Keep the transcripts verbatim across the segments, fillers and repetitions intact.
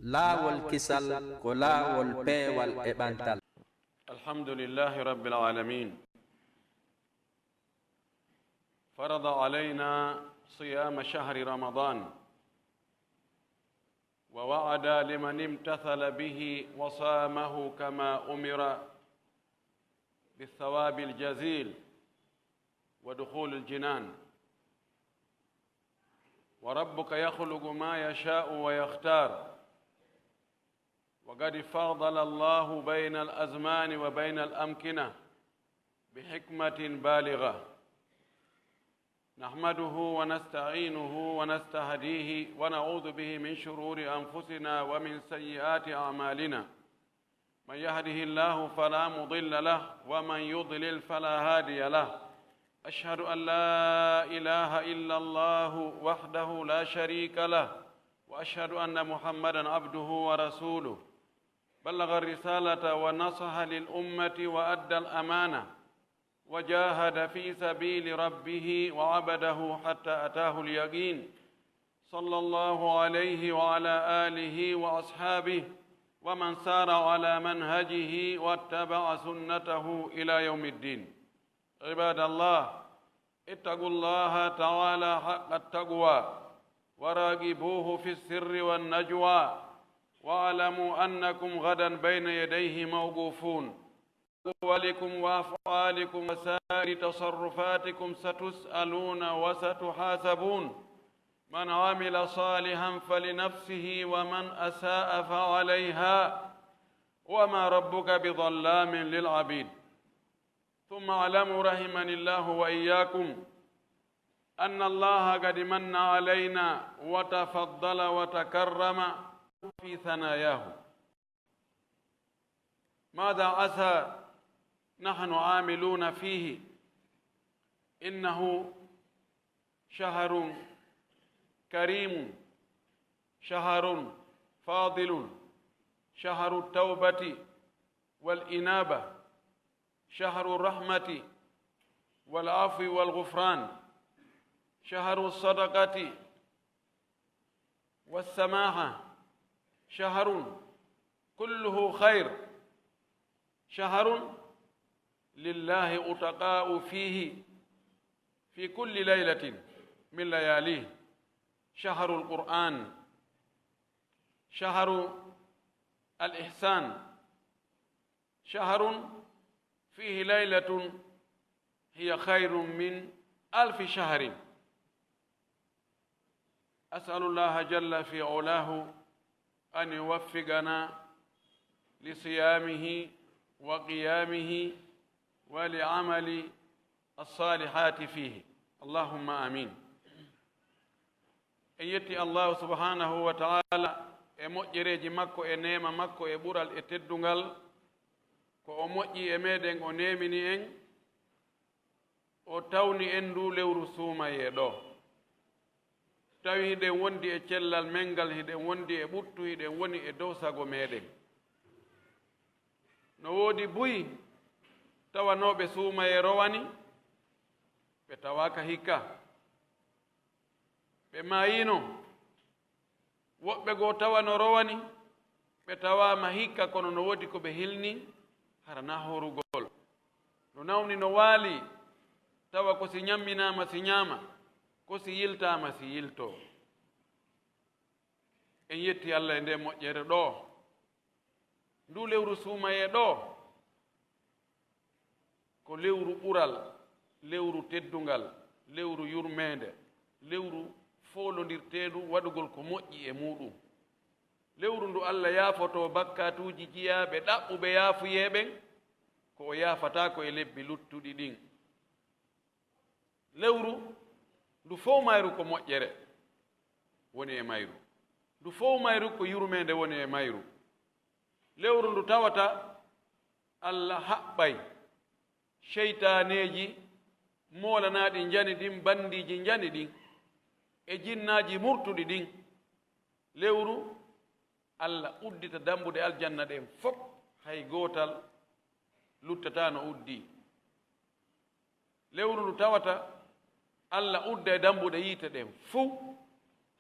Laawol kisal ko laawol peewal e ɓantal. الحمد لله رب العالمين. فرض علينا صيام شهر رمضان، ووعد لمن امتثل به وصامه كما أمر بالثواب الجزيل ودخول الجنان. وربك يخلق ما يشاء ويختار، وقد فضل الله بين الأزمان وبين الأمكنة بحكمة بالغة. نحمده ونستعينه ونستهديه ونعوذ به من شرور أنفسنا ومن سيئات أعمالنا. من يهده الله فلا مضل له، ومن يضلل فلا هادي له. أشهد أن لا إله إلا الله وحده لا شريك له، وأشهد أن محمدا عبده ورسوله. بلغ الرسالة ونصح للأمة وأدى الأمانة، وجاهد في سبيل ربه وعبده حتى أتاه اليقين. صلى الله عليه وعلى آله وأصحابه ومن سار على منهجه واتبع سنته إلى يوم الدين. عباد الله، اتقوا الله تعالى حق التقوى، وراقبوه في السر والنجوى، واعلموا أنكم غدا بين يديه موقوفون. أقوالكم وأفعالكم وسائر تصرفاتكم ستسألون وستحاسبون. من عمل صالحا فلنفسه ومن أساء فعليها، وما ربك بظلام للعبيد. ثم اعلموا رحمني الله وإياكم أن الله قد من علينا وتفضل وتكرم في ثناياه. ماذا عسى نحن عاملون فيه؟ إنه شهر كريم، شهر فاضل، شهر التوبة والإنابة، شهر الرحمة والعفو والغفران، شهر الصدقة والسماحة، شهر كله خير، شهر لله عتقاء فيه في كل ليلة من لياليه، شهر القرآن، شهر الإحسان، شهر فيه ليلة هي خير من ألف شهر. أسأل الله جل في علاه أن يوفقنا لصيامه وقيامه ولعمل الصالحات فيه. اللهم آمين. En yetti Allahu subhanahu wa ta'ala e moƴƴereeji makko, e neema makko, e ɓural, e teddungal, ko o moƴƴi e meɗen, o neemini en, o tawni en ndu lewru suumayee ɗo. Tawi hiɗen wondi e cellal men ngal, hiɗen wondi e ɓuttu, hiɗen woni e dow sago meɗen. No woodi buy tawanooɓe suumayee rowani, ɓe tawaaka hikka. Ɓe maayino. Woɓɓe goo tawa no rowani, ɓe tawaama hikka, kono no woodi ko ɓe hilni, hara na horugol. No nawni no waali, tawa ko si ñamminaama si ñaama, ko si yiltaama si yiltoo. En yetti Alla e ndee moƴƴere ɗoo. Ndu lewru suumayee ɗoo, ko lewru ɓural, lewru teddungal, lewru yurmeende, lewru foolondirteeɗu waɗugol ko moƴƴi e muuɗum. Lewru ndu Alla yaafotoo bakkaatuuji jiyaaɓe ɗaɓɓuɓe yaafuyee ɓen, ko o yaafataako e lebbi luttuɗi ɗin. Lewru ndu fow mayru ko moƴƴere woni e mayru, ndu fow mayru ko yurmeende woni e mayru. Lewru ndu tawata Alla haɓɓay seytaaneeji moolanaaɗi njani ɗin, banndiiji njani ɗin, e jinnaaji murtuɗi ɗin. Lewru Alla uddita dambuɗe aljanna ɗen fow, hay gootal luttataa no uddii. Lewru ndu tawata Alla udday dambuɗe yiite ɗen fow,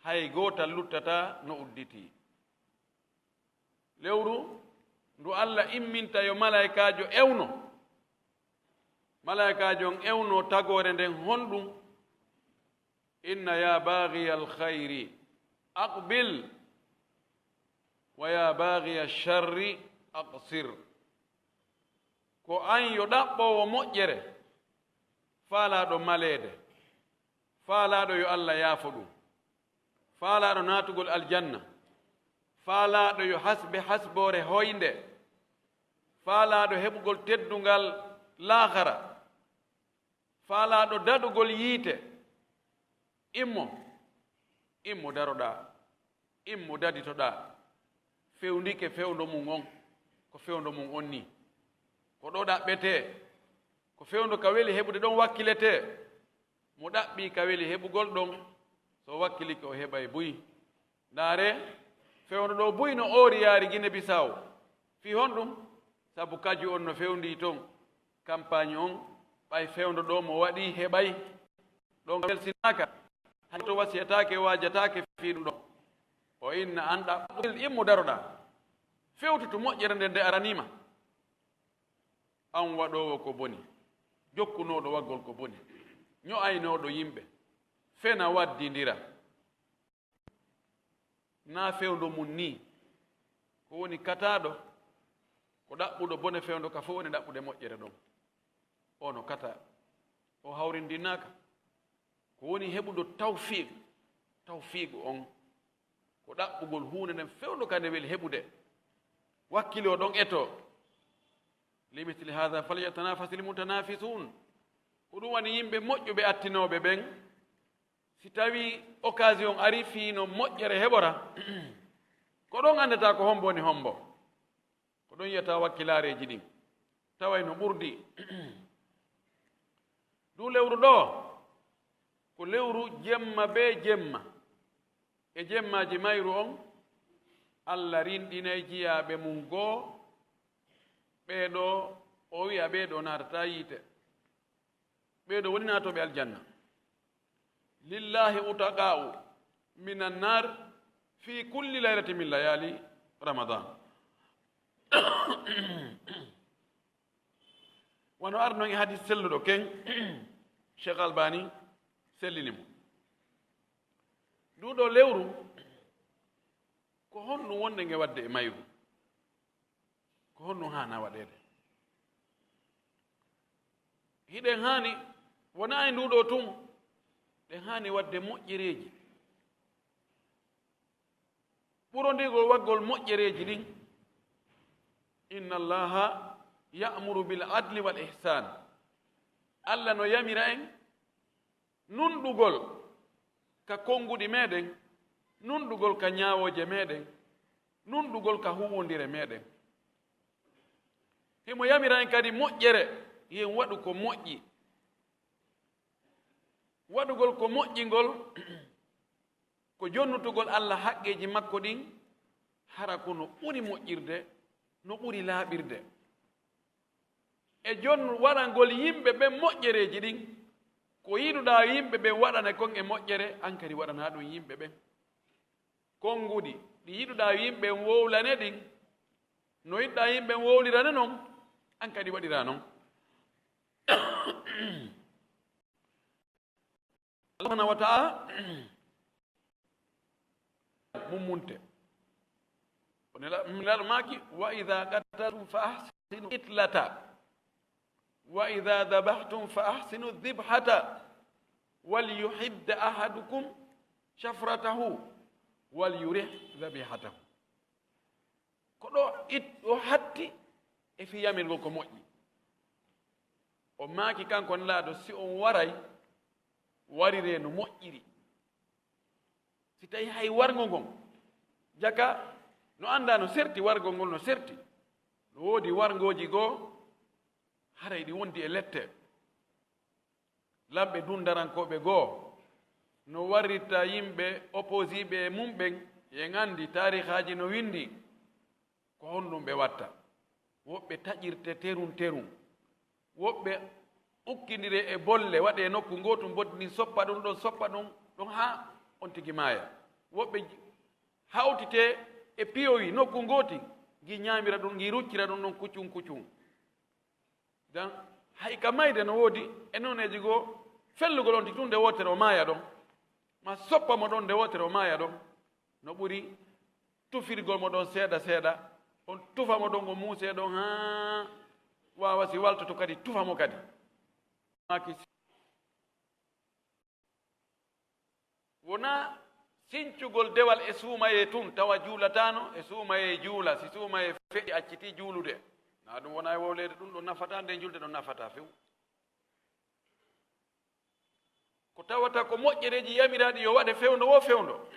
hay gootal luttataa no udditii. Lewru ndu Alla imminta yo malaykaajo ewno. Malaykaajo on ewno tagoore nden honɗum? Inna ya baagiya alkhayri aqbil, wa ya baagiya sharri aqsir. Ko an yo ɗaɓɓoowo moƴƴere, faalaaɗo maleede, faalaaɗo yo Alla yaafo ɗum, faalaaɗo naatugol aljanna, faalaaɗo yo hasbe hasboore hoynde, faalaaɗo heɓugol teddungal laahara, faalaaɗo daɗugol yiite, immo, immo daroɗaa, immo daditoɗaa, fewndike fewndo mum on, ko fewndo mum on nii. Ko ɗo ɗaɓɓetee, ko fewndo ka weli heɓude ɗon wakkiletee. Mo ɗaɓɓii ka weli heɓugol ɗon, so wakkilike o heɓay buy. Ndaaree, fewndo ɗoo buy no oori yaari Gine Bisaw. Fii honɗum? Sabu kaju on no fewndii ton. Kampaañ on, ɓay fewndo ɗoo mo waɗii heɓay. Ɗon ka welsinaaka. Hay to wasiyataake, waajataake fii ɗum ɗon. O inna an ɗaɓɓoyl immo daroɗaa. Fewtutu moƴƴere nden nde aranii ma. An waɗoowo ko boni, jokkunooɗo waggol ko boni, ño'aynooɗo yimɓe, fena waddindira. Naa fewndo mum nii, ko woni kataaɗo, ko ɗaɓɓuɗo bone fewndo ka fof woni ɗaɓɓude moƴƴere ɗon. O no kataa, o hawrindinaaka. Ko woni heɓuɗo tawfiiq, tawfiiqu on, ko ɗaɓɓugol huunde nden fewndo ka nde weli heɓude. Wakkili o ɗon eto. Limithli haadha falyatanafasil mutanafisun. Ko ɗum woni yimɓe moƴƴuɓe attinooɓe ɓen. Si tawii occasion arii fii no moƴƴere heɓora, ko ɗon anndata ko hombo woni hombo. Ko ɗon yiyata wakkilaareeji ɗin. Taway no ɓurdi. Ɗum lewru ɗoo, ko lewru jemma bee jemma. E jemmaaji mayru on, Alla rinɗinay jiyaaɓe mum goo, ɓee ɗoo, o wi'a ɓee ɗoo naatataa yiite. Ɓee ɗoo woni naatooɓe aljanna. Lillahi utaqa'u minan nar fi kulli laylatin min layali Ramadan. Wano arno e hadis selluɗo ken, Cheikh Albani sellini mo. Ndu ɗoo lewru, ko honɗum wonde nge waɗde e mayru? Ko honɗum haana waɗeede? Hiɗen haani, wonaa e ndu ɗoo tun, ɗen haani waɗde moƴƴereeji. Ɓurondirgol waggol moƴƴereeji ɗin, inna Allaha ya'muru bil adli wal ihsan. Alla no yamira en nunɗugol ka konnguɗi meɗen, nunɗugol ka ñaawooje meɗen, nunɗugol ka huuwondire meɗen. Himo yamira en kadi moƴƴere, yen waɗu ko moƴƴi. Waɗugol ko moƴƴi ngol, ko jonnutugol Alla haqqeeji makko ɗin, hara ko no ɓuri moƴƴirde, no ɓuri laaɓirde. E jon waɗangol yimɓe ɓen moƴƴereeji ɗin, ko yiɗuɗaa yimɓe ɓen waɗane kon e moƴƴere, an kadi waɗanaa ɗum yimɓe ɓen. Konnguɗi ɗi yiɗuɗaa yimɓe wowlane ɗin, no yiɗɗaa yimɓe wowlirane non, an kadi waɗiraa non. Allah subhanahu wa ta'ala mummunte. O nela-, Nelaaɗo maaki, "Wa idha qataltum fa ahsinu qitlata, wa idha dhabhtum fa ahsinu dhibhata, wal yuhidda ahadukum shafratahu, wal yurih dhabihatahu." Ko ɗo it-, o hatti e fii yamirgol ko moƴƴi. O maaki kanko Nelaaɗo, si on waray, wariree no moƴƴiri. Si tawi hay warngo ngon, jaka no anndaa no serti, warngo ngol no serti. No woodi warngooji goo, haray ɗi wondi e lette. Lamɓe dundarankooɓe goo, no warrirta yimɓe opposiiɓe e mum ɓen, en anndi taarihaaji no winndi. Ko honɗum ɓe watta? Woɓɓe taƴirte terun terun. Woɓɓe ukkindire e bolle, waɗe nokku ngootu, mboddi ndin soppa ɗum ɗon, soppa ɗum ɗon haa on tigi maaya. Woɓɓe j-, hawtite e piyowi nokku ngooti, Ngi ñaamira ɗum, ngi ruccira ɗum ɗon kuccum kuccum. Dan, hay ka mayde no woodi e nooneeji goo, fellugol on tigi tun nde wootere o maaya ɗon, ma soppa mo ɗon nde wootere o maaya ɗon, no ɓuri tufirgol mo ɗon seeɗa seeɗa, on tufa mo ɗon, o muusee ɗon haa waawa, si waltoto kadi, tufa mo kadi. Maaki, wonaa sincugol dewal e suumayee tun, tawa juulataano, e suumayee juula, si suumayee feƴƴi, accitii juulude. Naa ɗum wonaa e wowleede, ɗum ɗon nafataa, nden julde ɗon nafataa few. Ko tawata ko moƴƴereeji yamiraaɗi yo waɗe fewndo woo fewndo.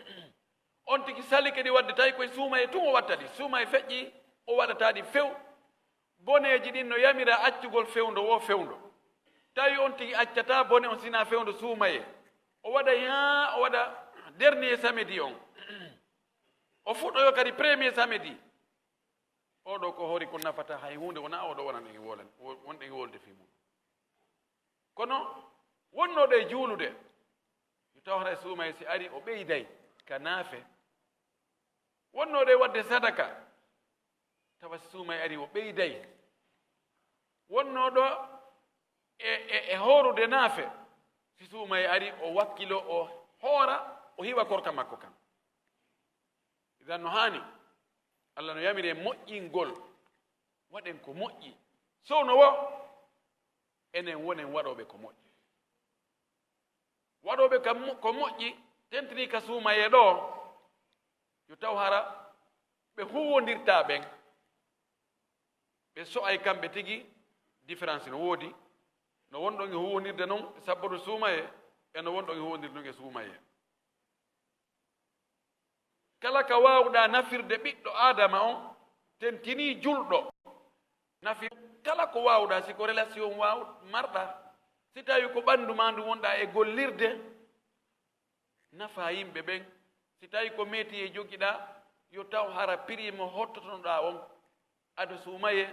On tigi salike ɗi waɗde, tawi koye suumayee tun o watta ɗi. Suumayee feƴƴi, o waɗataa ɗi few. Boneeji ɗin no yamira accugol fewndo woo fewndo. Tawi on tigi accataa bone on, sinaa fewndo suumayee. O waɗay haa o waɗa dernier samedi on. O fuɗɗoyo kadi premier samedi. Oo ɗoo ko hoori ko nafataa hay huunde, wonaa oo ɗoo wonande e wolde, wo-, wonde e wolde fii mum. Kono wonnooɗo e juulude, yo taw hara e suumayee si ari o ɓeyday ka naafe. Wonnooɗo e waɗde sadaka, tawa si suumayee ari o ɓeyday. Wonnooɗo e, e, e hoorude naafe, si suumayee ari o wakkilo, o hoora, o hiwa korka makko kan. Idan no haani, Alla no yamiri en moƴƴingol, waɗen ko moƴƴi. Sowno woo, enen wonen waɗooɓe ko moƴƴi. Waɗooɓe kam mo-, ko moƴƴi, tentinii ka suumayee ɗoo, yo taw hara ɓe huuwondirtaa ɓen. Ɓe so'ay kamɓe tigi, différence no woodi. No wonɗon e huuwondirde non e sabbodu suumayee, e no wonɗon e huuwondirde non e suumayee. Kala ka waawɗaa nafirde ɓiɗɗo Aadama on, tentinii julɗo. Nafir kala ko waawɗaa, si ko relation waaw-, marɗaa, si tawii ko ɓanndu maa ndu wonɗaa e gollirde, nafaa yimɓe ɓen. Si tawii ko métier jogiɗaa, yo taw hara prix mo hottotonoɗaa on, ado suumayee,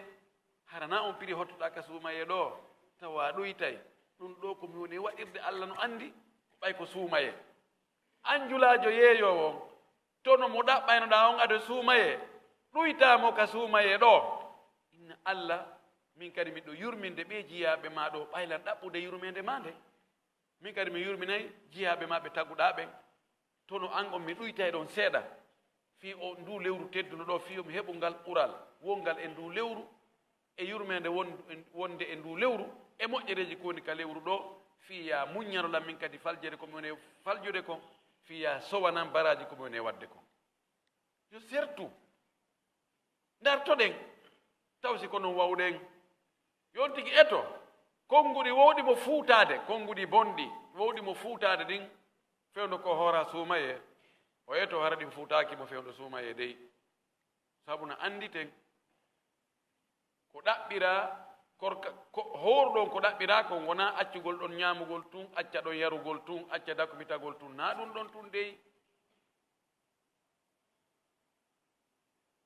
hara naa on prix hottoɗaa ka suumayee ɗoo, tawa a ɗuytay. Ɗum ɗoo ko mi woni e waɗirde, Alla no anndi, ko ɓay ko suumayee. An julaajo yeeyoowo on, tono mo ɗaɓɓaynoɗaa on ado suumayee, ɗuytaa mo ka suumayee ɗoo. Inna Alla, min kadi miɗo yurminde ɓee jiyaaɓe maa ɗoo, ɓay lan ɗaɓɓude yurmeende maa nde. Min kadi mi yurminay jiyaaɓe maa ɓe taguɗaa ɓen. Tono an on mi ɗuytay ɗon seeɗa, fii o nduu lewru tedduno ɗoo, fii yo mi heɓu ngal ɓural wonngal e nduu lewru, e yurmeende won-, wonde e nduu lewru, e moƴƴereeji ko woni ka lewru ɗoo, fii yaa muññano lan min kadi faljere ko mi woni e faljude kon, fii yaa sowanan baraaji ko mi woni e waɗde kon. Yo sertu. Ndartoɗen, taw si ko non wawɗen. Yo on tigi eto konnguɗi wowɗi mo fuutaade, konnguɗi bonɗi wowɗi mo fuutaade ɗin, fewndo ko hoora suumayee, o eto hara ɗin fuutaaki mo fewndo suumayee dey. Sabu na annditen, ko ɗaɓɓiraa, korka, ko hoorɗon ko ɗaɓɓiraa kon, wonaa accugol ɗon ñaamugol tun, acca ɗon yarugol tun, acca dakumitagol tun, naa ɗun ɗon tun dey.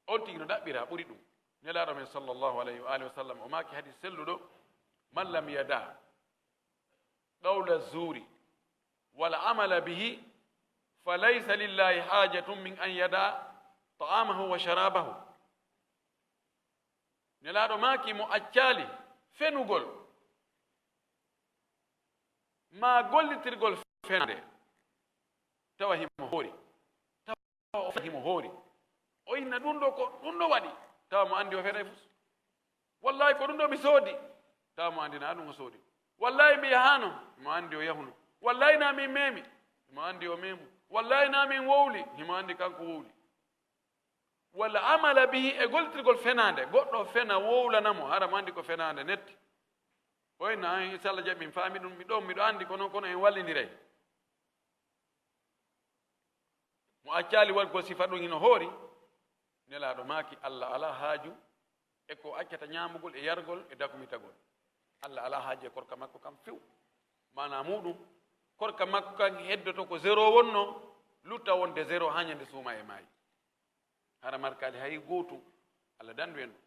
On tigi no ɗaɓɓiraa ɓuri ɗum. Nelaaɗo men sallallahu alayhi wa alihi wa sallam o maaki hadis selluɗo, "Man lam yada qawla zuri wal amala bihi, fa laysa lillahi hajatun min an yada ta'amahu wa sharabahu." Nelaaɗo maaki, mo accaali fenugol maa gollitirgol fenaande, tawa himo hoori, tawa o himo hoori, o inna ɗum ɗo ko ɗum ɗo waɗi, tawa mo anndi o fenay fus. Wallahi ko ɗum ɗo mi soodi, tawa mo anndi na ɗum o soodi. Wallahi mi yahaano, himo anndi o yahuno. Wallahi na min meemi, himo anndi o meemu. Wallahi na min wowli, himo anndi kanko wowli. Walla amala bihi, e gollitirgol fenaande, goɗɗo fena wowlana mo, hara mo anndi ko fenaande netti. Oy na, inshallah, jaɓi, mi faami ɗum, mi ɗon, miɗo anndi, kono, kono en wallindiray. Mo accaali waɗgol sifa ɗum hino hoori, Nelaaɗo maaki, Allah alaa haaju e ko accata ñaamugol e yargol e dakumitagol. Allah alaa haaju e korka makko kan few. Maanaa muuɗum, korka makko kan heddoto ko zéro wonno, lutta wonde zéro haa ñande suumayee maayi. Hara markaali hay gootum, Allah dandu en ɗum.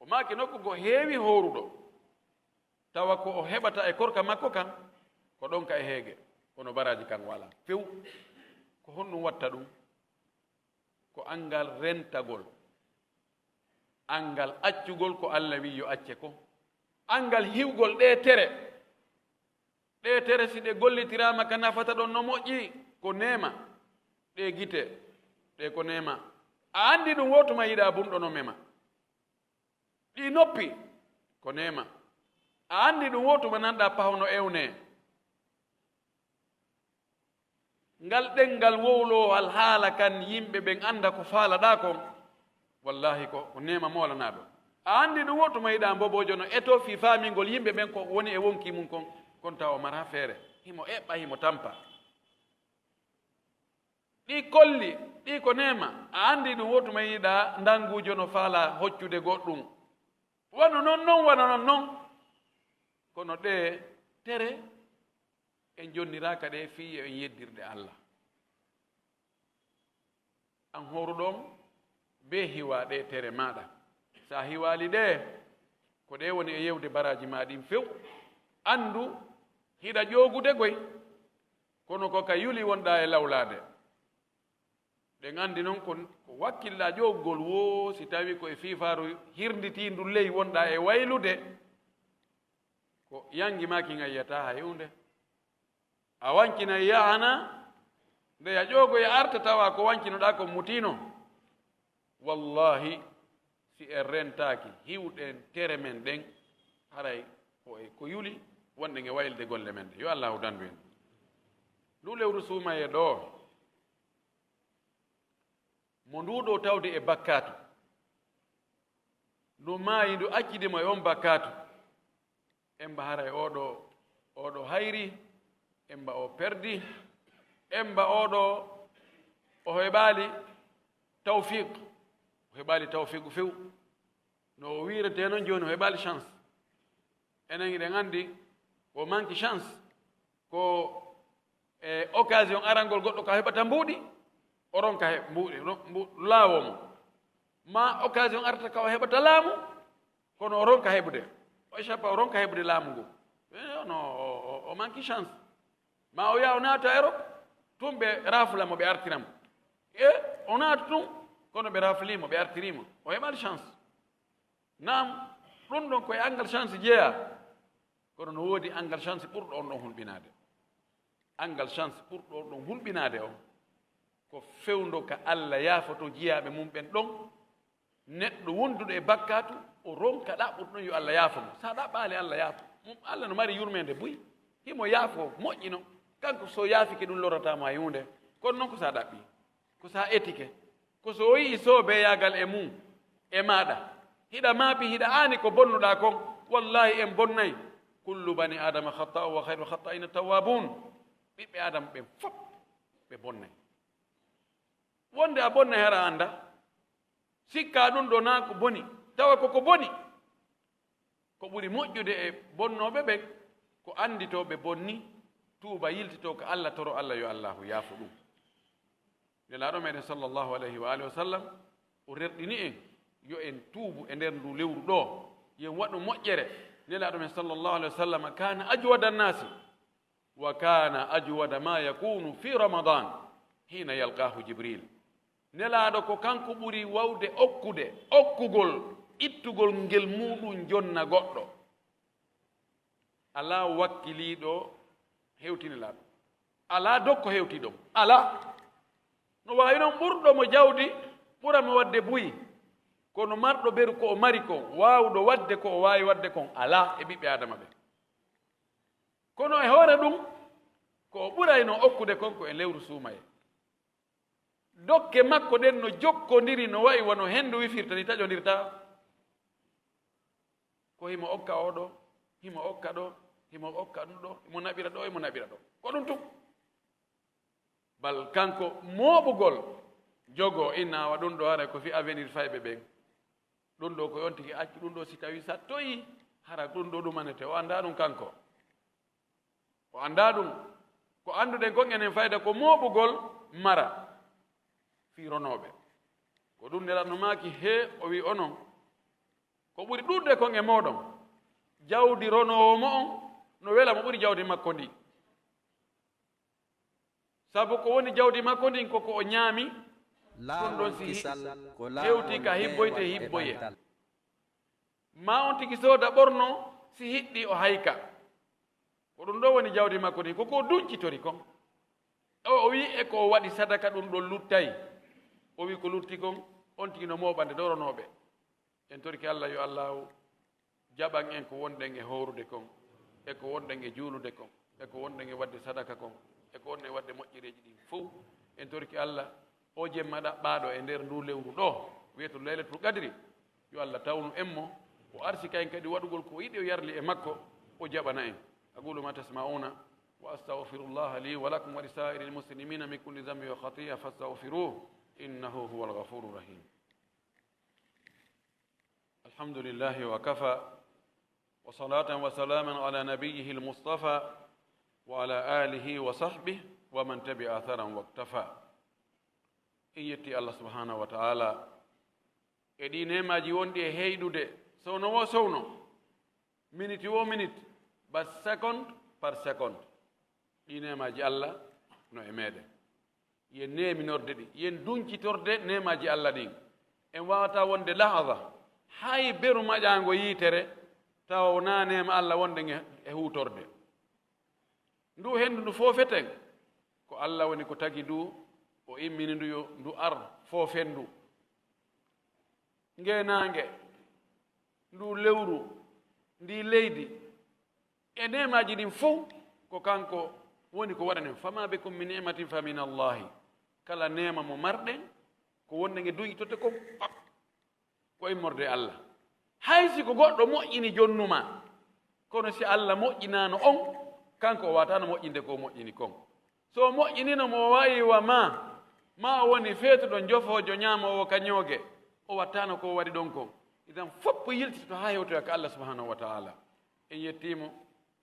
O maaki nokku goo heewi hooruɗo, tawa ko o heɓata e korka makko kan, ko ɗon ka e heege, kono baraaji kan walaa few. Ko honɗum watta ɗum? Ko anngal rentagol. Anngal accugol ko Alla wi'i yo acce ko. Anngal hiwgol ɗee tere. Ɗee tere, si ɗe gollitiraama ka nafata ɗon no moƴƴi, ko neema. Ɗee gite, ɗee ko neema. A anndi ɗum wo tuma yiɗaa bunɗo no mema. Ɗii noppi, ko neema. A anndi ɗum wo tuma nanɗaa paho no ewnee. Ngal ɗenngal wowlowal haala kan yimɓe ɓen annda ko faalaɗaa kon, wallaahi ko, ko neema moolanaaɗo. A anndi ɗum wo tuma yiɗaa mboboojo no eto fii faamingol yimɓe ɓen ko woni e wonkii mun kon, kon tawa o maraa feere. Himo eɓɓa, himo tampa. Ɗii kolli, ɗii ko neema. A anndi ɗum wo tuma yiɗaa ndanguujo no faalaa hoccude goɗɗum. Wano non non, wano non non. Kono ɗee tere, en jonniraaka ɗe fii yo en yeddir ɗe Alla. An hooruɗo on, bee hiwaa ɗee tere maaɗa. Si a hiwaali ɗe, ko ɗe woni e yewde baraaji maa ɗin few. Anndu, hiɗa ƴoogude koy, kono ko ka yuli wonɗaa e lawlaade. Ɗen anndi non ko, ko wakkilɗaa ƴoogugol woo, si tawii ko e fiifaaru hirnditiindu ley wonɗaa e waylude, ko yanngi maa kin a yi'ataa hay huunde. A wankinay yahana, nde ya ƴoogoya arta tawa ko wankinoɗaa kon mutiino. Wallaahi, si en rentaaki hiwɗen tere men ɗen, haray ko e ko yuli wonɗen e waylde golle men ɗen. Yo Allaahu dandu en. Ndu lewru suumaye ɗoo, mo nduɗo tawde e bakkaatu, ndu maayi, ndu accidi mo e on bakkaatu, emba haray oɗo, oɗo hayri, emba o perdi, emba oɗo o heɓaali tawfiq, o heɓaali tawfiq few. No o wiirete non jooni, o heɓaali chance. Enen hiɗen anndi ko manque chance, ko e occasion arangol goɗɗo ka heɓata mbuuɗi, o ronka he-, mbuuɗi, ro-, mbu-, laawo mo. Ma occasion arta ka o heɓata laamu, kono o ronka heɓude. O échappa, o ronka heɓude laamu ngu. Eh, no, o, o, o manque chance. Ma o yaha o naata Europe, tun ɓe rafla mo, ɓe artira mo. E o naata tun, kono ɓe rafli mo, ɓe artiri mo. O heɓaali chance. Naam, ɗun ɗon ko e angal chance jeyaa. Kono no woodi angal chance ɓurɗo on ɗon hulɓinaade. Angal chance ɓurɗo on ɗon hulɓinaade on, ko fewndo ka Alla yaafoto jiyaaɓe mum ɓen ɗon. Neɗɗo wonduɗo e bakkaatu, o ronka ɗaɓɓude ɗon yo Alla yaafo mo. Sa ɗaɓɓaali Alla yaafo mo, Alla no mari yurmeende buy. Himo yaafo, moƴƴi non. Kanko so yaafike ɗun lorrataa mo hay huunde. Kono non ko sa ɗaɓɓi, ko sa etike, ko so o yi'i soobeeyaagal e mum, e maaɗa, hiɗa maapi, hiɗa aani ko bonnuɗaa kon, wallaahi en bonnay. Kullu bani Aadama khatta'un wa khayrul khatta'ina tawwabun. Ɓiɓɓe Aadama ɓen fow, ɓe bonnay. Wonde a bonnay hara a anndaa? Sikkaa ɗun ɗoo naa ko boni, tawa ko ko boni. Ko ɓuri moƴƴude e bonnooɓe ɓen, ko annditoo ɓe bonni, tuuba, yiltitoo ka Alla, toro Alla yo Allaahu yaafo ɗum. Nelaaɗo meɗen sallallahu alayhi wa alihi wa sallam, o rerɗini en yo en tuubu e nder ndu lewru ɗoo, yo en waɗu moƴƴere. Nelaaɗo men sallallahu alayhi wa sallam kana ajwada nnasi, wa kana ajwada ma yakunu fi Ramadan hina yalqahu Jibril. Nelaaɗo ko kanko ɓuri wawde okkude, okkugol, ittugol ngel muɗum jonna goɗɗo. Alaa wakkiliiɗo hewti Nelaaɗo. Alaa dokko hewti ɗum. Alaa. No waawi noon ɓurɗo mo jawdi ɓura mo waɗde buy. Kono marɗo beru ko o mari kon, waawɗo waɗde ko o waawi waɗde kon, alaa e ɓiɓɓe Aadama ɓen. Kono e hoore ɗum, ko o ɓuraynoo okkude kon ko e lewru suumaye. Dokke makko ɗen no jokkondiri, no wa'i wano henndu wifirta ni, taƴondirta. Ko himo okka oo ɗoo, himo okka ɗoo, himo okka ɗum ɗoo, himo naɓira ɗoo, himo naɓira ɗoo. Ko ɗum tun. Bal kanko mooɓugol jogoo, inna awa ɗum ɗoo haray ko fii avenir fayɓe ɓen. Ɗum ɗoo ko on tigi accu ɗum ɗoo, si tawii sattoyi, hara ɗum ɗoo ɗumanete. O anndaa ɗum kanko. O anndaa ɗum. Ko annduɗen kon enen fayda ko mooɓugol mara fii ronooɓe. Ko ɗum Nelaaɗo maaki, hee, o wi'i onon, ko ɓuri ɗuuɗude kon e mooɗon, jawdi ronoowo mo on no wela mo ɓuri jawdi makko ndin. Sabu ko woni jawdi makko ndin ko ko o ñaami, ɗum ɗon si hewti ka hibboyte hibboye. Ma on tigi sooda ɓorno, si hiɗɗi o hayka. Ko ɗum ɗo woni jawdi makko ndi, ko ko duncitori kon. O, o wi e ko o waɗi sadaka ɗum ɗon luttay. O wi ko lutti kon, on tigi no mooɓande doronooɓe. En torike Allah yo Allahu jaɓan en ko wonɗen e hoorude kon, e ko wonɗen e juulude kon, e ko wonɗen e waɗde sadaka kon, e ko wonɗen e waɗde moƴƴereeji ɗin fow. En torike Allah o jemma ɗaɓɓaaɗo e nder ndu lewru ɗo, wiyeto Laylatul Qadri, yo Allah tawnu en mo, o arsika en kadi waɗugol ko yiɗi o yarli e makko, o jaɓana en. أقول ما تسمعون وأستغفر الله لي ولكم ولسائر المسلمين من كل ذنب وخطيئة فاستغفروه إنه هو الغفور الرحيم. الحمد لله وكفى وصلاة وسلاما على نبيه المصطفى وعلى آله وصحبه ومن تبع أثرا واقتفى. En yetti Allah subhanahu wa ta'ala e ɗi neemaaji wonɗi e heyɗude sowno wo sowno, miniti wo miniti, ba seconde par seconde. Ɗi neemaaji Allah no e meeɗen. Yen neeminorde ɗi, yen duncitorde neemaaji Allah ɗin. En waawata wonde lahaza, hay beru maƴaango yiitere, tawa wonaa neema Allah wonɗen e, e huutorde. Ndu henndu ndu foofeten, ko Allah woni ko tagi ndu, o immini ndu yo ndu ar foofen ndu. Ngeenaange, ndu lewru, ndi leydi, e neemaaji ɗin fow, ko kanko woni ko waɗani. فما بكم من نعمة فمن الله. Kala neema mo marɗen, ko wonɗen e duñitotte kon, fap, ko immorde e Allah. Hay si ko goɗɗo moƴƴini jonnu ma, kono si Allah moƴƴinaano on, kanko o waataano moƴƴinde ko o moƴƴini kon. So o moƴƴinino mo o wayi wa ma, ma o woni feetuɗo njofoojo ñaamoowo ka ñooge, o wattaano ko o waɗi ɗon kon. Idan fof yiltitoto haa hewtoya ka Allah subhanahu wa ta'ala. En yettiimo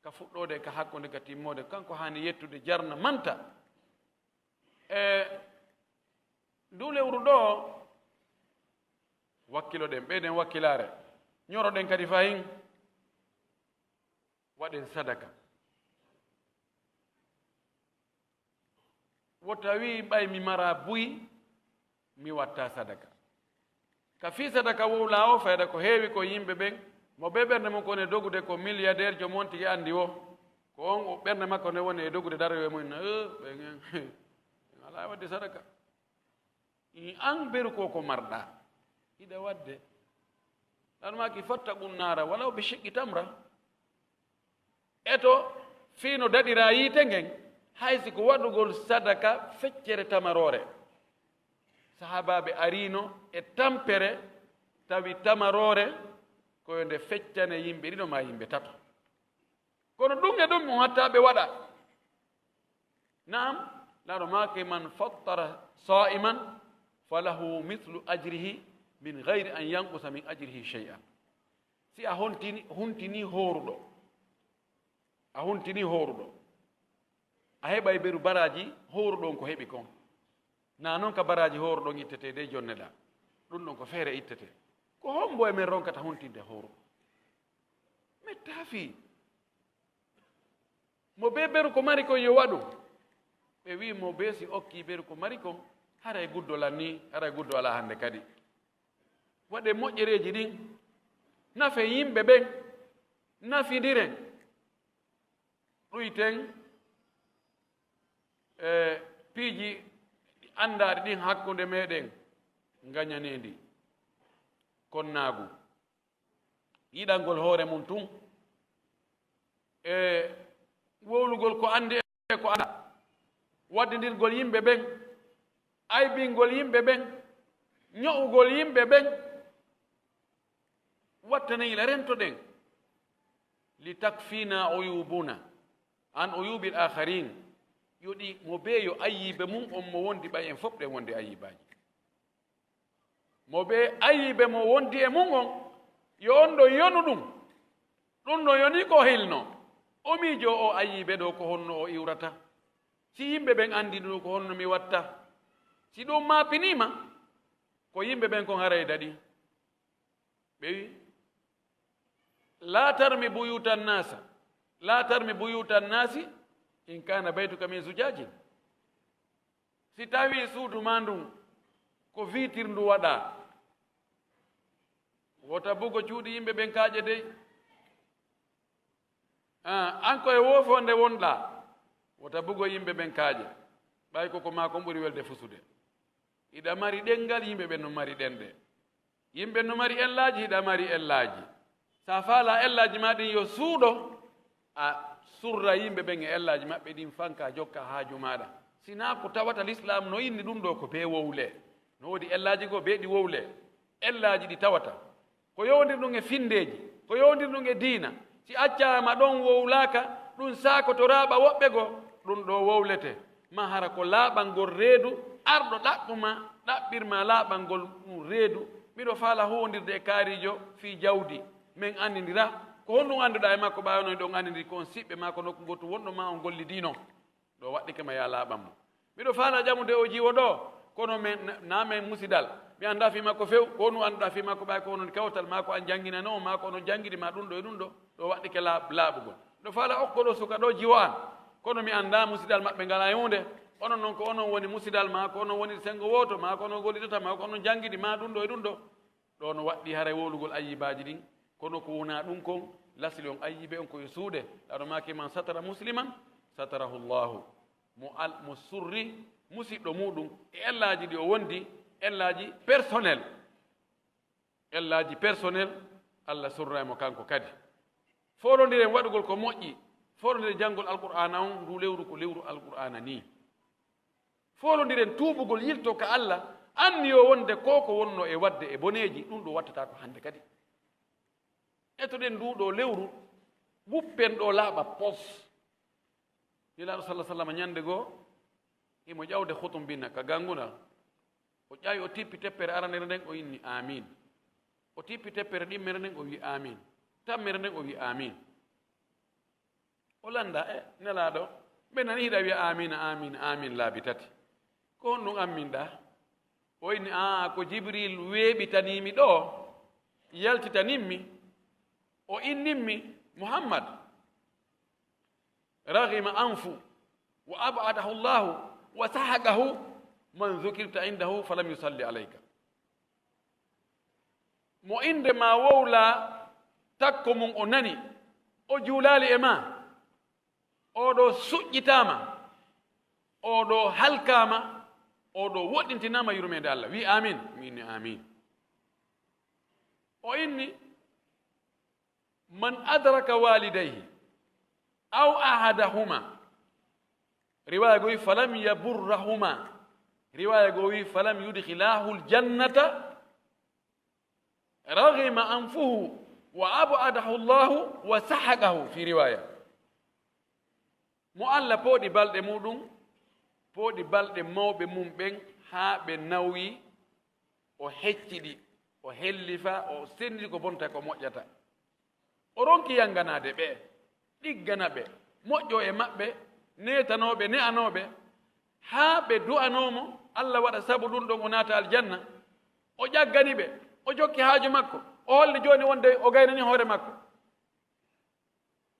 ka fuɗɗoode, ka hakkunde, ka timmoode. Kanko haani yettude, jarna, manta. E ndu lewru ɗo, wakkiloɗen, ɓeyden wakkilaare, ñoroɗen kadi fahin, waɗen sadaka. Wo tawi ɓay mi mara buy, mi watta sadaka. Ka fii sadaka wowla o, fayda ko heewi ko yimɓe ɓen, mo be ɓernde mum ko ne dogude ko milliardaire, joom on tigi anndi wo, ko on o ɓernde makko ne woni e dogude daroyo e mum, eh, ɓen en, en alaa waɗde sadaka. I an beru ko ko marɗa, hiɗa waɗde. Ɗan maaki fattaqun naara walaw bi shiqqi tamra. Eto, fii no daɗiraa yiite ngen, hay si ko waɗugol sadaka feccere tamaroore. Sahaabaaɓe ariino e tampere, tawi tamaroore ko yo nde feccane yimɓe ɗiɗo maa yimɓe tato. Kono ɗum e ɗum, on hatta ɓe waɗa. Naam, Laaɗo maaki, "Man fattara saa'iman falahu mithlu ajrihi min ghayri an yanqusa min ajrihi shay'a." Si a hontini, huntini hooruɗo, a huntini hooruɗo, a heɓay beru baraaji hooruɗo on ko heɓi kon. Na non ka baraaji hooruɗo on ittetee de jonneɗaa. Ɗum ɗon ko feere ittetee. Ko hombo e men ronkata huntinde hooruɗo? Mettaa fii. Mo be beru ko mari kon yo waɗu. Ɓe wi'i mo be si okki beru ko mari kon, haray guddo lanni, haray guddo alaa hannde kadi. Waɗe moƴƴereeji ɗin, nafe yimɓe ɓen, nafindiren. Ɗuyten, e, piiji anndaaɗi ɗin hakkunde meɗen, ngañaneendi, konnaagu, yiɗangol hoore mum tun, e wowlugol ko anndi e ko anndaa, waddindirgol yimɓe ɓen, aybingol yimɓe ɓen, ño'ugol yimɓe ɓen, wattana ila rentoɗen. Li takfina uyubuna an uyubil akharin. Yo ɗi mo bee yo ayiibe mum on mo wondi ɓay en fof ɗen wondi ayiibaaji. Mo ɓe ayiiɓe mo wondi e mum on, yo on ɗon yonu ɗum. Ɗum no yoni ko hilno. O miijo o ayiiɓe ɗo ko honno o iwrata. Si yimɓe ɓen anndi ɗum ko honno mi watta. Si ɗum maapiniima, ko yimɓe ɓen kon haray daɗi. Ɓe wi, "La tarmi buyutan nasa, la tarmi buyutan nasi in kana baytuka min zujajin." Si tawii suudu maa ndun ko viitir ndu waɗaa, Wota bugo cuuɗi yimɓe ɓen kaaƴe dey. Ah, an ko e woofonde wonɗaa. Wota bugo yimɓe ɓen kaaƴe. Ɓay ko ko maa kon ɓuri welde fusude. Hiɗa mari ɗenngal, yimɓe ɓen no mari ɗenɗe. Yimɓe no mari ellaaji, hiɗa mari ellaaji. Sa faala ellaaji maa ɗin yo suuɗo, a surra yimɓe ɓen e ellaaji maɓɓe ɗin, fanka jokka haaju maaɗa. Sinaa ko tawata Lislaam no inni ɗum ɗoo ko bee wowle. No woodi ellaaji goo bee ɗi wowle. Ellaaji ɗi tawata ko yowondir ɗum e finndeeji, ko yowondir ɗum e diina. Si accaama ɗon wowlaaka, ɗum saakotoraɓa woɓɓe goo, ɗum ɗoo wowlete. Ma hara ko laaɓangol reedu, arɗo ɗaɓɓu ma, ɗaɓɓir ma laaɓangol ɗum reedu. Miɗo faala huwondirde e kaarijo fii jawdi, men anndindira. Ko honɗum annduɗaa e makko ɓay onon ɗon anndindiri ko on siɓɓe maa ko nokku gootu wonɗo maa on gollidii non? Ɗo waɗɗike ma yaa laaɓan mo. Miɗo faala ƴamude o jiwo ɗoo, kono men, na, na men musidal. Mi anndaa fii makko few, ko honɗum annduɗaa fii makko ɓay ko onon kawtal maa ko an jannginanoo maa ko onon janngidi maa ɗum ɗoo e ɗum ɗoo? Ɗo waɗɗike laaɓ-, laaɓugol. Miɗo faala okko ɗoo suka ɗoo jiwo an, kono mi anndaa musidal maɓɓe ngal e huunde. Onon non ko onon woni musidal maa ko onon woni senngo wooto maa ko onon gollidata maa ko onon janngidi maa ɗum ɗoo e ɗum ɗoo? Ɗoo no waɗɗii haray wowlugol ayyibaaji ɗin, kono ko wonaa ɗum kon, lasli on ayyibe on ko yo suuɗe. Laaɗo maaki, "Man satara musliman, satarahu Allahu." Mo al-, mo surri musiɗɗo muuɗum e ellaaji ɗi o wondi, ellaaji personnel. Ellaaji personnel, Allah surray mo kanko kadi. Foolondiren waɗugol ko moƴƴi, foolondiren janngol Alqur'aana on, ndu lewru ko lewru Alqur'aana nii. Foolondiren tuubugol yilto ka Allah, anniyoo wonde ko ko wonno e waɗde e boneeji, ɗum ɗo wattata ko hannde kadi. Etoɗen nduu ɗoo lewru, guppen ɗoo laaɓa pos. Nelaaɗo sallallaahu alayhi wa sallam ñannde goo, himo ƴawde hutumbina ka ganngunal. O ƴawi, o tippi teppere aranere nden, o inni, "Aamiin." O tippi teppere ɗimmere nden, o wi, "Aamiin." Tammere nden, o wi, "Aamiin." O lannda, "E, Nelaaɗo, mbe nani hiɗa wi'a aamiin, aamiin, aamiin laabi tati. Ko honɗum amminɗaa?" O inni, "Aa, ko Jibriil weeɓitanii mi ɗoo, yaltitanin mi, o innin mi Muhammad." "Raghima anfu, wa ab'adahu Allahu, wa sahaqahu man dhukirta indahu falam yusalli alayka." Mo innde maa wowlaa, takko mum o nani, o juulaali e maa. Oo ɗoo suƴƴitaama, oo ɗoo halkaama, oo ɗoo woɗɗintinaama yurmeende Allah. Wi, "Aamiin." Mi inni, "Aamiin." O inni, "Man adraka walidayhi aw ahadahuma." Riwaaya goo wi, "Falam yaburrahuma." Riwaaya goo wi, "Falam yudkhilahu aljannata." "Raghima anfuhu wa ab'adahu Allahu wa sahaqahu," fi riwaaya. Mo Allah pooɗi balɗe muuɗum, pooɗi balɗe mawɓe mum ɓen haa ɓe nawyi, o hecci ɗi, o hellifa, o sennditi ko bonta ko moƴƴata. O ronki yanganaade ɓe, ɗiggana ɓe, moƴƴoo e maɓɓe, neetanoo ɓe, ne'anoo ɓe, haa ɓe du'anoo mo, Allah waɗa sabu ɗum ɗon o naata aljanna. O ƴaggani ɓe, o jokki haaju makko, o holli jooni wonde o gaynani hoore makko.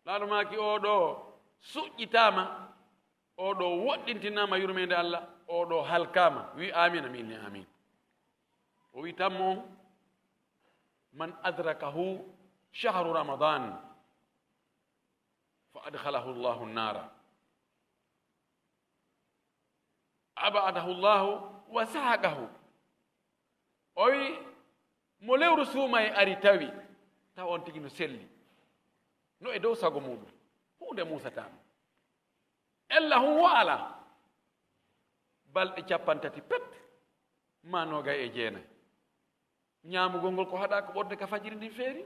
Laaɗo maaki, "Oo ɗoo suƴƴitaama, oo ɗoo woɗɗintinaama yurmeende Allah, oo ɗoo halkaama." Wi, "Aamiin." Mi inni, "Aamiin." O wi, "Tammo on, man adrakahu shahru Ramadan, fa adkhalahu Allahu nnaara, ab'adahu Allahu wa sahaqahu." O wi, "Mo lewru suumaye ari tawi, tawa on tigi no selli, no e dow sago muuɗum, huunde muusataa mo. Ella hun wo alaa, balɗe cappanɗe tati pet, maa noogay e jeenay. Ñaamugol ngol ko haɗaa ko ɓorde ka fajiri ndin feeri,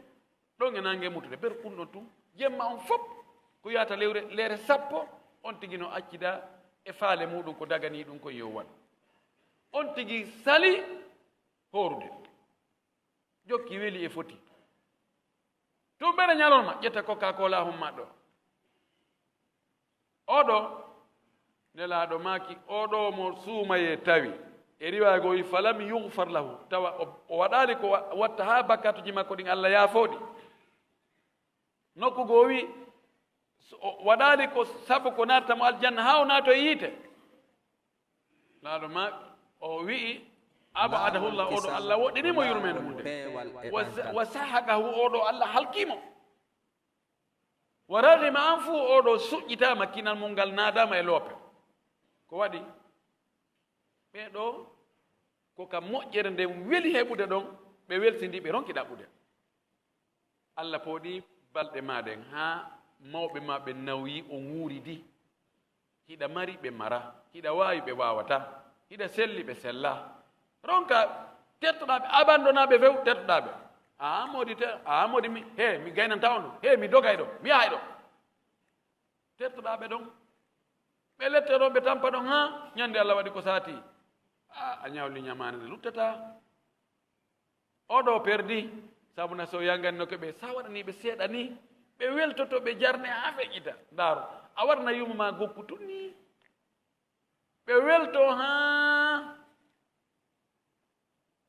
ɗon e naange mutude, ber kun ɗon tun, jemma on fop, ko yaata lewre, leere sappo, on tigi no accidaa e faale muuɗum ko daganii ɗum kon yo waɗu." On tigi sali hoorude. Jokki weli e foti. Tummbere ñalorma, ƴetta Coca-Cola homma ɗoo. Oo ɗoo, Nelaaɗo maaki, oo ɗoo mo suumayee tawi. E riwaaya goo wi, "Falam yughfar lahu." Tawa o, o waɗaali ko wa-, watta haa bakkaatuuji makko ɗin Allah yaafoo ɗi. Nokku goo wi, so, o waɗaali ko sabu ko naatata mo aljanna haa o naatoy yiite. Laaɗo ma o wi'i, Abadahullah, oɗo Allah woɗɗini mo yurmeende mum nde. Wa sahaqahu, oɗo Allah halkii mo. Wa raghima anfuhu, oɗo suƴƴitaama, kinal mum ngal naadaama e loope. Ko waɗi? Ɓee ɗoo ko ka moƴƴere nden weli heɓude ɗon, ɓe weltindii, ɓe ronki ɗaɓɓude. Allah pooɗi balɗe maa ɗen haa mawɓe maa ɓe nawyii, o ŋuuridi. Hiɗa mari, ɓe mara. Hiɗa waawi, ɓe waawata. Hiɗa selli, ɓe sella. Ronka tertoɗaa ɓe, abandonaa ɓe few, tertoɗaa ɓe. Aa, moodi te-, aa, moodi mi, he, mi gaynanta on ɗo. He, mi dogay ɗo. Mi yahay ɗo. Tertoɗaa ɓe ɗon. Ɓe lette ɗon, ɓe tampa ɗon haa ñande Allah waɗi ko saati. Aa, a ñawli ñamaande nde luttataa. Oɗo perdi, sabu na so yanganno ko ɓe, sa waɗani ɓe seeɗa ni, ɓe weltoto, ɓe jarne haa feƴƴita. Ndaaru, a waɗana yumma ma gokku tun ni. Ɓe welto haa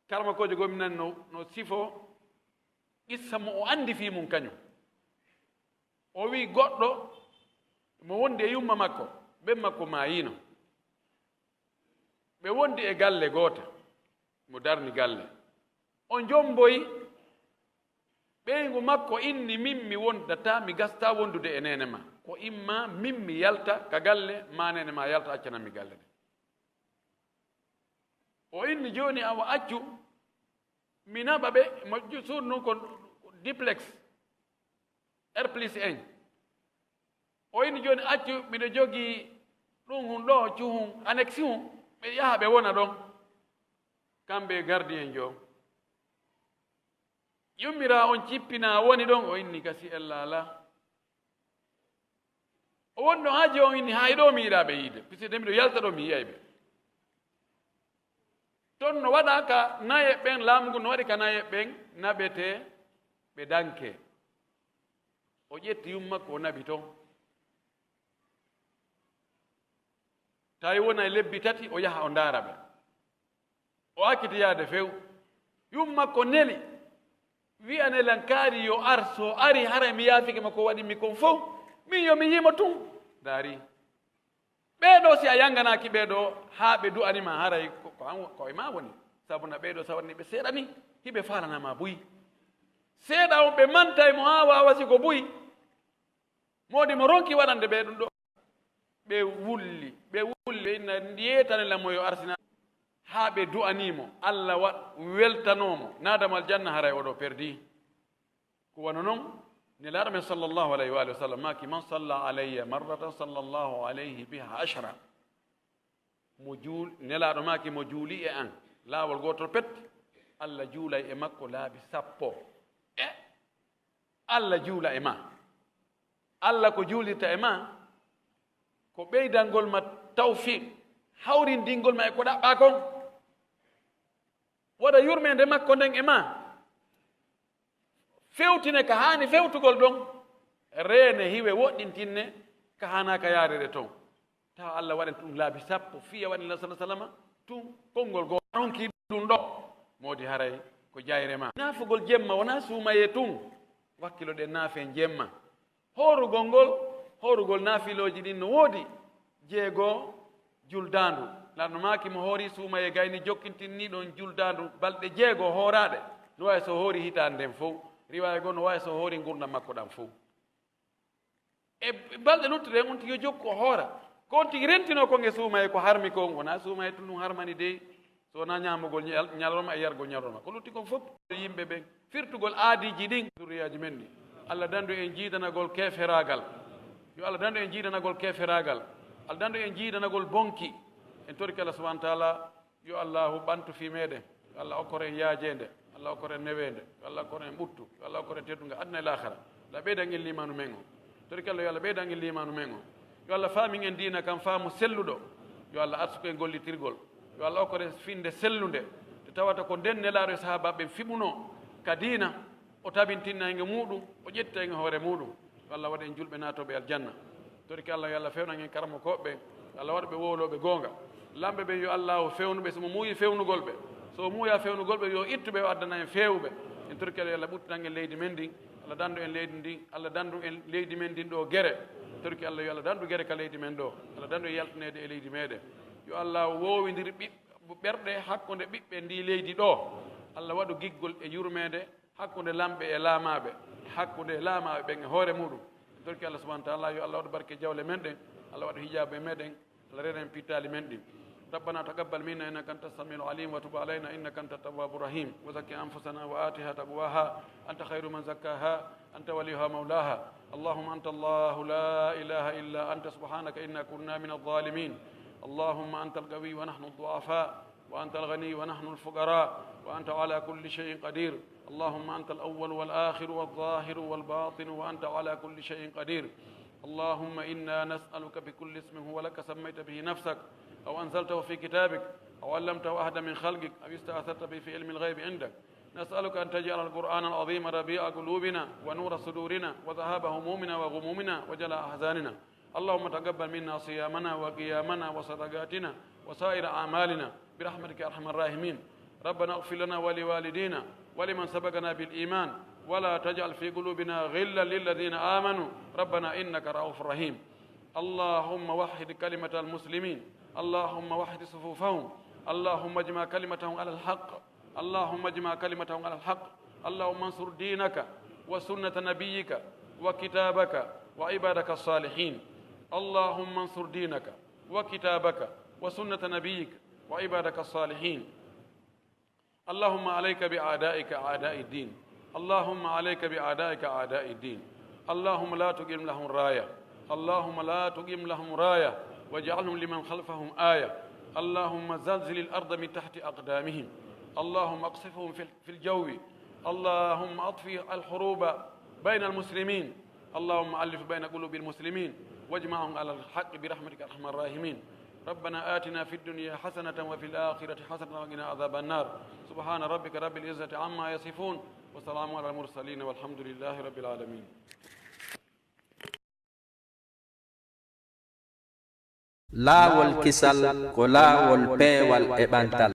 karmakoojo goo mi nani no, no sifo qissa mo o anndi fii mum kañum. O wi'i goɗɗo mo wondi e yumma makko, ben makko maayiino. Ɓe wondi e galle goote, mo darni galle. O jomboyi, ɓeyngu makko inni, "Min mi wondataa, mi gastaa wondude e neene ma. Ko imma min mi yalta ka galle, maa neene ma yalta, accanan mi galle nde." O inni, "Jooni awa accu, mi naɓa ɓe," mo ju-, suudu ndun ko duplex, R plus un. O inni, "Jooni accu, miɗo jogii ɗun hun ɗoo, cuhun, annexe hun, ɓe yaha ɓe wona ɗon, kamɓe e gardien jo." Yummiraa on cippinaa woni ɗon, o inni, "Kasi ella alaa." O woni ɗon haa jooni, o inni, "Hay ɗoo mi yiɗaa ɓe yiide, puisque nde miɗo yalta ɗoo mi yi'ay ɓe." Ton no waɗa ka naye ɓen, laamu ngun no waɗi ka naye ɓen, naɓete ɓe danke. O ƴetti yumma makko, o naɓi ton. Tawi wona e lebbi tati, o yaha o ndaara ɓe. O acciti yaade few. Yumma makko neli, wi'ane lan kaari yo ar, so ari haray mi yaafike mo ko waɗi mi kon fow. Min yo mi yimo tun. Ndaari. Ɓee ɗoo, si a yanganaaki ɓee ɗoo, haa ɓe du'ani ma, haray ko, ko an, ko e ma woni. Sabu na ɓee ɗoo, sa waɗani ɓe seeɗa ni, hiɓe faalana ma buy. Seeɗa on, ɓe mantay mo haa waawa si ko buy. Moodi mo ronki waɗande ɓee ɗun ɗoo. Ɓe wulli, ɓe wulli, ɓe inna, "Yeetane lan mo yo arsina." Haa ɓe du'ani mo, Allah wa-, weltanoo mo, naada mo aljanna, haray o ɗoo perdi. Ko wano non, Nelaaɗo men sallallahu alayhi wa alihi wa sallam maaki, "Man salla alayya marratan sallallahu alayhi biha ashra." Mo juul-, Nelaaɗo maaki, "Mo juuli e an laawol gootol pet, Allah juulay e makko laabi sappo." E Allah juula e ma. Allah ko juulirta e ma, ko ɓeydangol ma tawfiq, hawrindingol ma e ko ɗaɓɓaa kon. Waɗa yurmeende makko nden e ma. Fewtine ka haani fewtugol ɗon. Reene hiwe woɗɗintinne ka haanaaka yaarede ton. Tawa Allah waɗan ɗum laabi sappo, fii a waɗi Nabi sallallahu alaihi wasallam tun konngol goo ronki ɗum ɗo. Moodi haray ko jayre ma. Naafugol jemma wonaa suumayee tun. Wakkilo ɗen naafen jemma. Hoorugol ngol, hoorugol naafilooji ɗin no woodi. Jeego, juldaandu. Lanno maaki mo hoori suumayee gayni jokkintinni ɗon juldaandu balɗe jeego hooraaɗe. No waawi so hoori hitaande nden fow. Riwaaya goo no waawi so hoori ngurndan makko ɗan fow. E balɗe luttuɗe on tigi yo jokku o hoora. Ko on tigi rentinoo kon e suumayee ko harmi kon, wonaa suumayee tun ɗum harmani dey. So wonaa ñaamugol ñal-, ñalorma e yargol ñalorma. Ko lutti kon fof yimɓe ɓen. Firtugol aadiiji ɗin, durriyaaji men ɗi. Allah dandu en jiidanagol keeferaagal. Yo Allah dandu en jiidanagol keeferaagal. Allah dandu en jiidanagol bonki. En torike Allah subhanahu wa taala, yo Allahu ɓantu fii meɗen. Yo Allah okkor en yaajeende. Allah okkor en neweende. Yo Allah okkor en ɓuttu. Yo Allah okkor en teddungal aduna e laakhara. Allah ɓeydan en liimaanu men o. Torike Allah, yo Allah ɓeydan en liimaanu men o. Yo Allah faamin en diina kan faamu selluɗo. Yo Allah arsuku en gollitirgol. Yo Allah okkor en finde sellunde. Nde tawata ko nden Nelaaɗo e sahaabaaɓe ɓen fiɓunoo ka diina, o tabintinna en e muuɗum, o ƴetta en e hoore muuɗum. Yo Allah waɗ en julɓe naatooɓe aljanna. Torike Allah, yo Allah fewnan en karamokooɓe ɓen. Yo Allah waɗ ɓe wowlooɓe goonga. Lamɓe ɓen, yo Allahu fewnu ɓe, so mo muuyi fewnugol ɓe. So o muuyaa fewnugol ɓe, yo ittu ɓe, o addana en feewuɓe. En torike Allah, yo Allah ɓuttinan en leydi men ndin. Allah dandu en leydi ndin. Allah dandu en leydi men ndin ɗo gere. Torike Allah, yo Allah dandu gere ka leydi men ɗo. Allah dandu en yaltineede e leydi meɗen. Yo Allah woowindir ɓiɓɓe Ɓerɗe hakkunde ɓiɓɓe ndi leydi ɗo. Allah waɗu giggol e yurmeende hakkunde lamɓe e laamaaɓe, hakkunde laamaaɓe ɓen e hoore muɗum. En torki Allah subhanahu wa taala, yo Allah waɗu barke jawle men ɗen, Allah waɗu hijaabu e meɗen, Allah reena en pittaali men ɗin. ربنا تقبل منا إنك أنت السميع العليم وتب علينا إنك أنت التواب الرحيم وزكي أنفسنا وآتها تقواها أنت خير من زكاها أنت وليها مولاها. اللهم أنت الله لا إله إلا أنت سبحانك إنا كنا من الظالمين. اللهم أنت القوي ونحن الضعفاء وأنت الغني ونحن الفقراء وأنت على كل شيء قدير. اللهم أنت الأول والآخر والظاهر والباطن وأنت على كل شيء قدير. اللهم إنا نسألك بكل اسم هو لك سميت به نفسك أو أنزلته في كتابك أو علمته أحدا من خلقك أو استأثرت به في علم الغيب عندك. نسألك أن تجعل القرآن العظيم ربيع قلوبنا ونور صدورنا وذهاب همومنا وغمومنا وجلاء أحزاننا. اللهم تقبل منا صيامنا وقيامنا وصدقاتنا وسائر أعمالنا برحمتك يا أرحم الراحمين. ربنا اغفر لنا ولوالدينا ولمن سبقنا بالإيمان ولا تجعل في قلوبنا غلا للذين آمنوا ربنا إنك رؤوف رحيم. اللهم وحد كلمة المسلمين. اللهم وحد صفوفهم. اللهم اجمع كلمتهم على الحق. اللهم اجمع كلمتهم على الحق. اللهم انصر دينك وسنة نبيك وكتابك وعبادك الصالحين. اللهم انصر دينك وكتابك وسنة نبيك وعبادك الصالحين. اللهم عليك بأعدائك أعداء الدين. اللهم عليك بأعدائك أعداء الدين. اللهم لا تقم لهم راية. اللهم لا تقم لهم راية واجعلهم لمن خلفهم آية. اللهم زلزل الأرض من تحت أقدامهم. اللهم اقصفهم في في الجو. اللهم أطفئ الحروب بين المسلمين. اللهم ألف بين قلوب المسلمين واجمعهم على الحق برحمتك يا أرحم الراحمين. ربنا آتنا في الدنيا حسنة وفي الآخرة حسنة وقنا عذاب النار. سبحان ربك رب العزة عما يصفون وسلام على المرسلين والحمد لله رب العالمين. Laawol kisal ko laawol peewal e ɓantal.